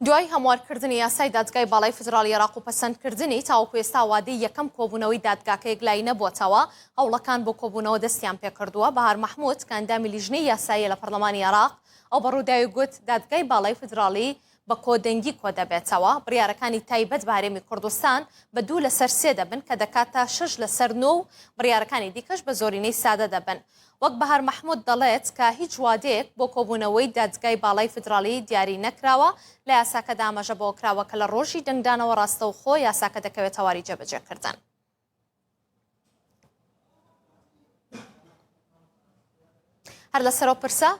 دوای هەموارکردنی یاسای دادگای باڵای فیدراڵی عێراق و پەسەندکردنی، تاوەکو ئێستا وادەی یەکەم کۆبوونەوەی دادگاکە یەکلایی نەبووەتەوە، هەوڵەکان بۆ کۆبوونەوە دەستیان پێکردووە. بەهار مەحمود، کە ئەندامی لیژنەی یاساییە لە پەرلەمانی عێراق، ئەو بە رووداوی گوت، دادگای باڵای فیدراڵی بە کۆدەنگی کۆدەبێتەوە، بڕیارەکانی تایبەت بە هەرێمی کوردستان بە دوو لەسەر سێ دەبن کە دەکاتە شەش لەسەر نۆ و بڕیارەکانی دیکەش بە زۆرینەی سادە دەبن. وەک بەهار مەحمود دەڵێت کە هیچ وادەیەک بۆ کۆبوونەوەی دادگای باڵای فیدراڵی دیاری نەکراوە، لە یاساکەدا ئاماژە بەوە کراوە کە لە ڕۆژی دەنگدانەوە ڕاستەوخۆ یاساکە دەکەوێتە واری جێبەجێکردن. هەر لەسەر ئەو پرسە،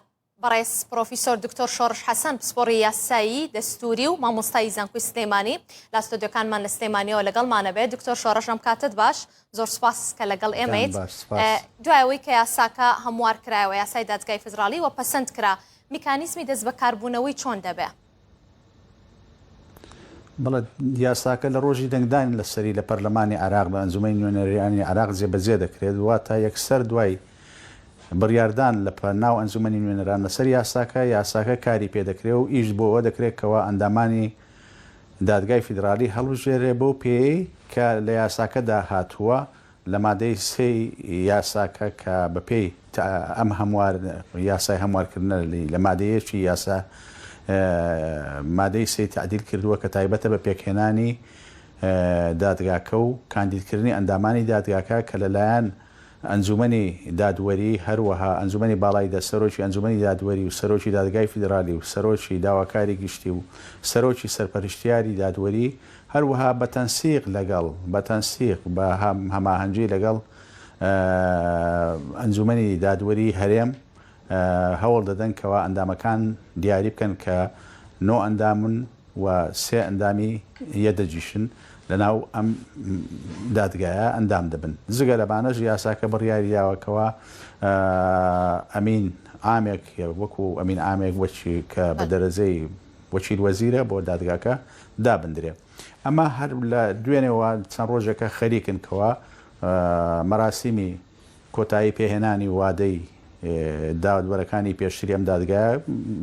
بەڕێز پڕۆفیسۆر دکتۆر شۆڕش حەسەن پسپۆڕی یاسایی دەستووری و مامۆستای زانکۆی سلێمانی لە ستۆدیۆکانمان لە سلێمانیەوە لەگەڵمانە بێت. دکتۆر شۆڕش ئەم کاتت باش، زۆر سوپاس کە لەگەڵ ئێمەیت. دوای ئەوەی کە یاساکە هەموار کرایەوە، یاسای دادگای فیدراڵی و پەسەند کرا، میکانیزمی دەستبەکاربوونەوەی چۆن دەبێ؟ بەڵێ، یاساکە لە ڕۆژی دەنگدان لەسەری لە پەرلەمانی عێراق لە ئەنجومەنی نوێنەرانی عێراق جێبەجێ دەکرێت، واتە یەکسەر دوای بڕیاردان لە ناو ئەنجومەنی نوێنەران لەسەر یاساکە، یاساکە کاری پێدەکرێ و ئیش بۆ ئەوە دەکرێت کەوا ئەندامانی دادگای فیدرالی هەڵبژێرێ بەو پێیەی کە لە یاساکەدا هاتووە لە مادەی سێی یاساکە کە بەپێی ئەم هەموار یاسای هەموارکردنە لە مادەی یەکی یاسا مادەی سێی تەعدیل کردووە کە تایبەتە بە پێکهێنانی دادگاکە و کاندیدکردنی ئەندامانی دادگاکە کە لەلایەن ئەنجومەنی دادوەری هەروەها ئەنجومەنی باڵای دە سەرۆکی ئەنجومەنی دادوەری و سەرۆکی دادگای فیدرالی و سەرۆکی داواکاری گشتی و سەرۆکی سەرپەرشتیاری دادوەری هەروەها بە تەنسیق لەگەڵ بە تەنسیق بە هەماهەنگی لەگەڵ ئەنجومەنی دادوەری هەرێم هەوڵ دەدەن کەوا ئەندامەکان دیاری بکەن کە نۆ ئەندامن و سێ ئەندامی یەدەگیشن لەناو ئەم دادگایە ئەندام دەبن. جگە لەمانەش یاساکە بڕیاری داوە کەوا ئەمین عامێک وەکو ئەمین عامێک وەکی کە بە دەرەجەی وەکیل وەزیرە بۆ دادگاکە دابندرێ. ئەمە هەر لە دوێنێوە چەند ڕۆژێکە خەریکن کەوا مەراسیمی کۆتایی پێهێنانی وادەی دادوەرەکانی پێشتری ئەم دادگایە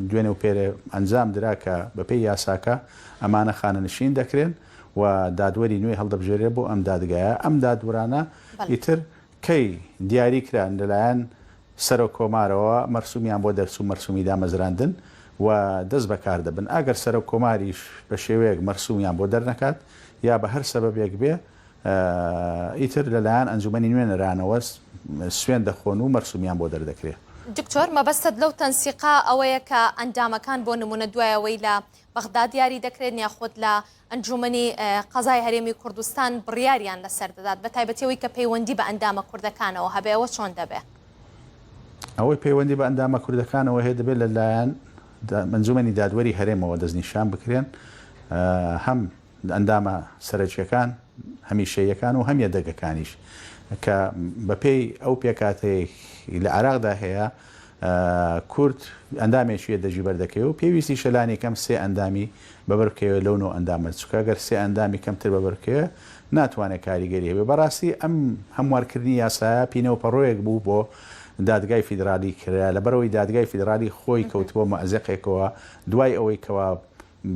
دوێنێ و پێرێ ئەنجام درا کە بەپێی یاساکە ئەمانە خانەنشین دەکرێن و دادوەری نوێ هەڵدەبژێرێ بۆ ئەم دادگایە. ئەم دادورانە ئیتر کەی دیاری کران لەلایەن سەرۆک کۆمارەوە مەرسومیان بۆ دەرچوو مەرسومی دامەزراندن و دەست بەکار دەبن ئەگەر سەرۆک کۆماریش بە شێوەیەک مەرسومیان بۆ دەرنەکات یا بە هەر سەبەبێک بێ ئیتر لەلایەن ئەنجومەنی نوێنەرانەوە سوێند دەخۆن و مەرسومیان بۆ دەردەکرێ. دکتۆر مەبەستت لەو تەنسیقە ئەوەیە کە ئەندامەکان بۆ نمونە دوای ئەوەی لە بەغدا دیاری دەکرێن یاخود لە ئەنجومەنی قەزای هەرێمی کوردستان بڕیاریان لەسەر دەدات بە تایبەتی ئەوەی کە پەیوەندی بە ئەندامە کوردەکانەوە هەبێ ئەوە چۆن دەبێ؟ ئەوەی پەیوەندی بە ئەندامە کوردەکانەوە هەیە دەبێت لە لایەن ئەنجومەنی دادوەری هەرێمەوە دەستنیشان بکرێن هەم ئەندامە سەرەکیەکان هەمیشەییەکان و هەم یەدەگەکانیش کە بەپێی ئەو پێکهاتەی لە عێراقدا هەیە کورد ئەندامێکی یەدەگی بەردەکەوێ و پێویستیشە لانی کەم سێ ئەندامی بەبەر بکەوێت لەو نۆ ئەندامە چونکە گەر سێ ئەندامی کەمتر بەبەر بکەوێت ناتوانێت کاریگەری هەبێت بەڕاستی ئەم هەموارکردنی یاسایە پینە و پەڕۆیەک بوو بۆ دادگای فیدرالی کرا لەبەرئەوەی دادگای فیدرالی خۆی کەوتبووە مەئزەقێکەوە دوای ئەوەی کەوا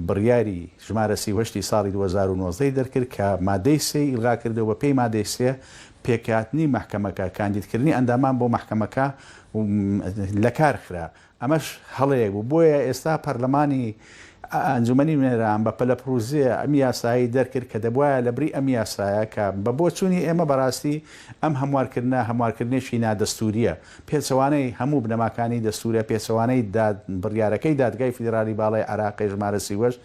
بڕیاری ژمارە 38 ی ساڵی 2019 ی دەرکرد کە مادەی سێی ئیلغا کردەوە بە پێی مادەی سێ پێکهاتنی مەحکەمەکە کاندیدکردنی ئەندامان بۆ مەحکەمەکە لەکار خرا ئەمەش هەڵەیەک بوو بۆیە ئێستا پەرلەمانی ئەنجومەنی نوێنەران بە پەلەپڕوزێ ئەم یاسایەی دەرکرد کە دەبوایە لەبری ئەم یاسایە کە بە بۆچوونی ئێمە بەڕاستی ئەم هەموارکردنە هەموارکردنێکی نادەستوورییە پێچەوانەی هەموو بنەماکانی دەستوورە پێچەوانەی داد بڕیارەکەی دادگای فیدرالی باڵای عێراقی ژمارە 38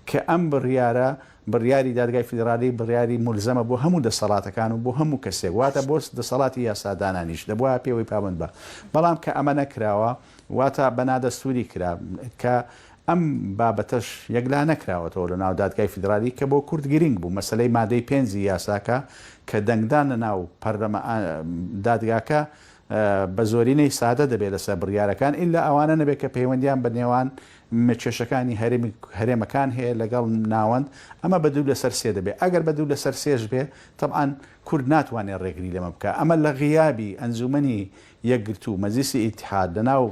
کە ئەم بڕیارە بڕیاری دادگای فیدرالی بڕیاری مولزەمە بۆ هەموو دەسەڵاتەکان و بۆ هەموو کەسێک واتە بۆ دەسەڵاتی یاسادانانیش دەبوایە پێوەی پابەند با بەڵام کە ئەمە نەکراوە واتە بە نادەستوری کرا کە ئەم بابەتەش یەکلا نەکراوەتەوە لە ناو دادگای فیدرالی کە بۆ کورد گرنگ بوو مەسەلەی مادەی پێنجی یاساکە کە دەنگدان لە ناو پەرلەما دادگاکە بە زۆرینەی سادە دەبێت لەسەر بڕیارەکان ئیلا ئەوانە نەبێت کە پەیوەندیان بە نێوان کێشەکانی هەرێمی هەرێمەکان هەیە لەگەڵ ناوەند ئەمە بە دوو لەسەر سێ دەبێت ئەگەر بە دوو لەسەر سێش بێ تەبعەن کورد ناتوانێت ڕێگری لەمە بکا ئەمە لە غیابی ئەنجومەنی یەکگرتوو مەجلیسی ئیتیحاد لەناو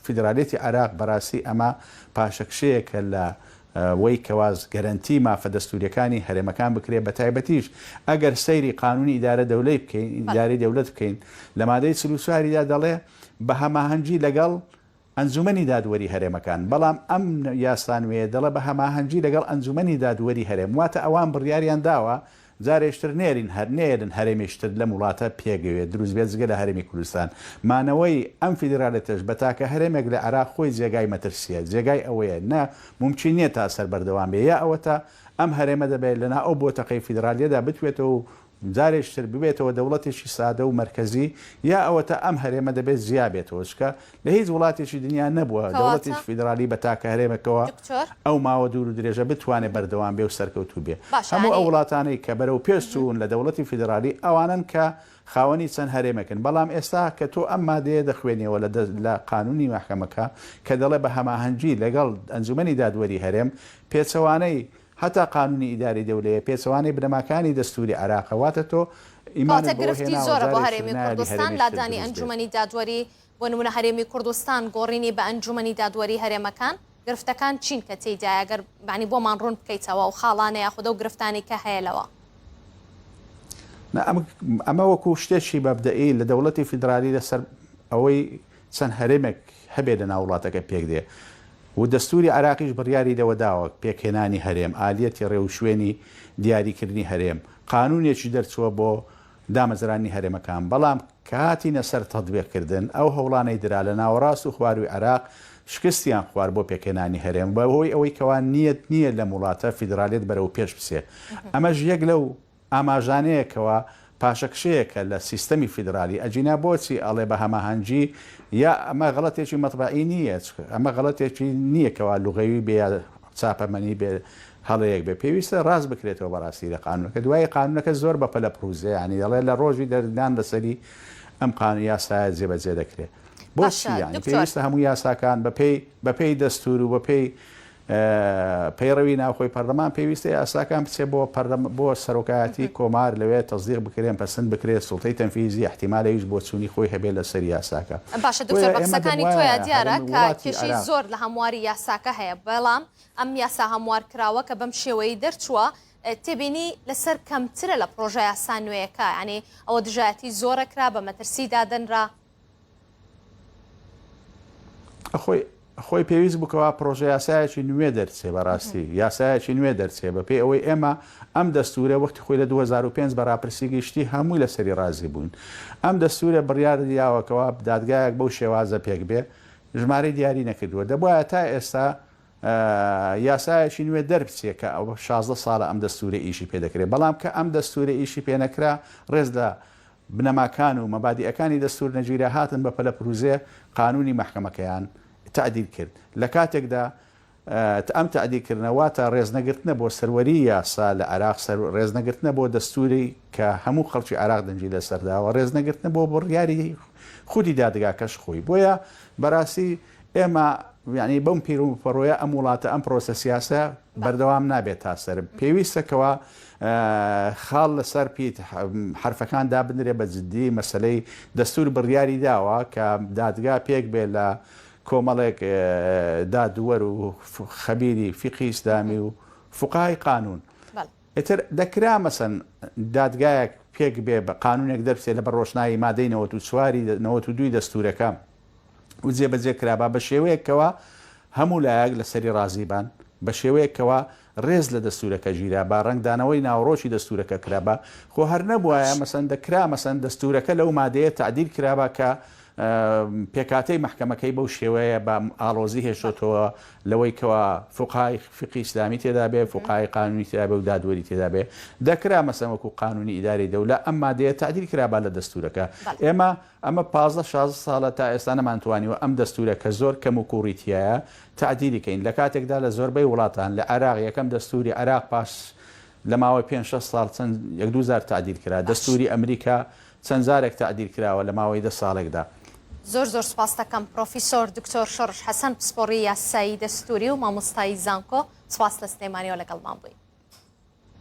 فیدرالیەتی عێراق بەراستی ئەمە پاشەکشەیەکە لە. وەی کەوا گەرەنتی مافە دەستوریەکانی هەرێمەکان بکرێ بەتایبەتیش ئەگەر سەیری قانونی ئیدارە دەولەی بکەین ئیدارەی دەولەت بکەین لە مادەی 44 دا دەڵێ بە هەماهەنگی لەگەڵ ئەنجومەنی دادوەری هەرێمەکان بەڵام ئەم یاسا نوێیە دەڵێ بە هەماهەنگی لەگەڵ ئەنجومەنی دادوەری هەرێم واتە ئەوان بڕیاریان داوە جارێشتر نێرین هەر نێرن هەرێمێشتر لەم وڵاتە پێگەوێ دروست بێت جگە لە هەرێمی کوردستان. مانەوەی ئەم فیدرالێتەش بە تاکە هەرێمێک لە عێراق خۆی جێگای مەترسیە، جێگای ئەوەیە نە مومکین نیە تا سەر بەردەوام بێ یا ئەوەتا ئەم هەرێمە دەبێ لە نا ئەو بۆتەقەی فیدرالیەدا بتوێتەوە و جارێکی تر ببێتەوە دەوڵەتێکی سادە و مەرکەزی یا ئەوەتا ئەم هەرێمە دەبێت جیا بێتەوە چونکە لە هیچ وڵاتێکی دنیا نەبووە کەواتە دەوڵەتێکی فیدرالی بە تاکە هەرێمێکەوە دکتۆر. ئەو ماوە دوور و درێژە بتوانێت بەردەوام بێ و سەرکەوتوو بێ. باشە هەموو ئەو یانی. وڵاتانەی کە بەرەو پێش چوون لە دەوڵەتی فیدرالی ئەوانەن کە خاوەنی چەند هەرێمێکن بەڵام ئێستا کە تۆ ئەم مادەیە دەخوێنیەوە لە لە قانونی مەحکەمەکە کە دەڵێ بە هەماهەنگی لەگەڵ ئەنجومەنی دادوەری هەرێم پێچەوانەی هەتا قانونی ئیداری دەولەیە پێچەوانەی بنەماکانی دەستوری عێراقە واتە تۆ ئیمانت کەواتە بەوە گرفتی هێناوە زۆرە بۆ جارێکی تر هەرێمی نایەلی کوردستان هەرێمێکی تر لادانی دروست بێت. ئەنجومەنی دادوەری بۆ نمونە هەرێمی کوردستان گۆڕینی بە ئەنجومەنی دادوەری هەرێمەکان گرفتەکان چین کە تێیدایە گەر یانی بۆمان ڕوون بکەیتەوە ئەو خاڵانە یاخود ئەو گرفتانەی کە هەیە لەوە. نا ئەمە وەکو شتێکی مەبدەئی لە دەوڵەتی فیدرالی لەسەر ئەوەی چەند هەرێمێک هەبێ لە ناو وڵاتەکە پێک دێ و دەستوری عێراقیش بڕیاری لەوە داوە پێکهێنانی هەرێم ئالیەتی ڕێوشوێنی دیاریکردنی هەرێم قانونێکی دەرچووە بۆ دامەزرانی هەرێمەکان، بەڵام کە هاتینە سەر تەتبیق کردن، ئەو هەوڵانەی درا لە ناوەڕاست و خوارووی عێراق شکستیان خوارد بۆ پێکهێنانی هەرێم، بە هۆی ئەوەی کەوا نیەت نییە لەم وڵاتە فیدرالیەت بەرەو پێش بچێ. ئەمەش یەک لەو ئاماژانەیە کەوا پاشەکشەیەکە لە سیستەمی فیدرالی، ئەگینا بۆچی ئەڵێ بە هەماهەنگی یا ئەمە غەڵەتێکی مەتبەعی نییە، ئەمە غەڵەتێکی نییە کەوا لوغەوی بێ یا چاپەمەنی بێ هەڵەیەک بێ پێویستە ڕاست بکرێتەوە بەڕاستی لە قانونەکە دوایی قانونەکە زۆر بە پەلە پڕوزێ یانی دەڵێ لە ڕۆژی دەردان لەسەری ئەم قانون یاسایە جێبەجێ دەکرێ بۆچی باشە یانی دکتۆر. پێویستە هەموو یاساکان بەپێی بەپێی دەستور و بەپێی پەیڕەوی ناوخۆی پەرلەمان پێویستە یاساکان بچێ بۆ پەرلەم بۆ سەرۆکایەتی کۆمار لەوێ تەسدیق بکرێن پەسند بکرێت سوڵتەی تەنفیزی ئیحتیمالە ئەویش بۆچوونی خۆی هەبێ لەسەر یاساکە باشە دکتۆر بۆیە بە ئێمە قسەکانی دەبوایە تۆیا دیارە هەرێم کە وڵاتی کێشەی عێراق زۆر لە هەمواری یاساکە هەیە بەڵام ئەم یاسا هەموارکراوە کە بەم شێوەیەی دەرچووە تێبینی لەسەر کەمترە لە پڕۆژە یاسا نوێیەکە یانی ئەوە دژایەتی زۆرە کرا بە مەترسی دادەنرا. خۆی خۆی پێویست بوو کەوا پڕۆژە یاسایەکی نوێ دەرچێ بەڕاستی یاسایەکی نوێ دەرچێ بەپێی ئەوەی ئێمە ئەم دەستورە وەختی خۆی لە 2005 بە ڕاپرسی گشتی هەمووی لەسەری ڕازی بووین ئەم دەستورە بڕیار یاوە کەوا دادگایەک بەو شێوازە پێک بێ ژمارەی دیاری نەکردووە دەبوایە تا ئێستا یاسایەکی نوێ دەربچێ کە ئەوە 16 ساڵە ئەم دەستورە ئیشی پێ دەکرێت بەڵام کە ئەم دەستورە ئیشی پێ نەکرا ڕێز لە بنەماکان و مەبادیئەکانی دەستور نەگیرا هاتن بە پەلەپروزێ قانونی مەحکەمەکەیان تەعدیل کرد لە کاتێکدا ئەم تەعدیل کردنە واتە ڕێزنەگرتنە بۆ سەروەری یاسا لە عێراق سەر ڕێزنەگرتنە بۆ دەستوری کە هەموو خەڵکی عێراق دەنگی لەسەر داوە ڕێزنەگرتنە بۆ بڕیاری خودی دادگاکەش خۆی بۆیە بەراستی ئێمە یانی بەم پیر و پەڕۆیە ئەم وڵاتە ئەم پرۆسە سیاسە بەردەوام نابێت تا سەر پێویستە کەوا خاڵ لەسەر پیت حرفەکان دابنرێ بە جدی مەسلەی دەستور بڕیاری داوە کە دادگا پێک بێ لە کۆمەڵێک دادوەر و خەبیری فیقهی ئیسلامی و فوقهای قانون ئیتر دەکرا مەسەن دادگایەک پێک بێ بە قانونێک دەربچێ لە بە ڕۆشنایی مادەی 94 ی 92 ی دەستورەکە و جێبەجێ کرابا بە شێوەیەک کەوا هەموو لایەک لەسەری ڕازی بان، بە شێوەیەک کەوا ڕێز لە دەستورەکە گیرابا، ڕەنگدانەوەی ناوەڕۆکی دەستورەکە کرابا، خۆ هەر نەبوایە مەسەن دەکرا مەسەن دەستورەکە لەو مادەیە تەعدیل کرابا کە پێکهاتەی مەحکەمەکەی بەو شێوەیە بە ئاڵۆزی هێشتۆتەوە لەوەی کەوا فوقهای فیقهی ئیسلامی تێدا بێ، فوقهای قانونی تێدا بێ و دادوەری تێدا بێ، دەکرا مەسەن وەکو قانونی ئیدارەی دەولە ئەم مادەیە تەعدیل کرابا لە دەستورەکە. ئێمە ئەمە 15 16 ساڵە تا ئێستا نەمانتوانیوە ئەم دەستورە کە زۆر کەم و کوڕی تیایە تەعدیلی کەین لە کاتێکدا لە زۆربەی وڵاتان لە عێراق یەکەم دەستوری عێراق پاش لە ماوەی پێنج شەش ساڵ چەند یەک دوو جار تەعدیل کرا دەستوری ئەمریکا چەند جارێک تەعدیل کراوە لە ماوەی دە ساڵێکدا. زۆر زۆر سوپاستەکەم پرۆفیسۆر دکتۆر شۆڕش حەسەن پسپۆڕی یاسایی دەستوری و مامۆستای زانکۆ سوپاس لە سلێمانیەوە لەگەڵمان بووی.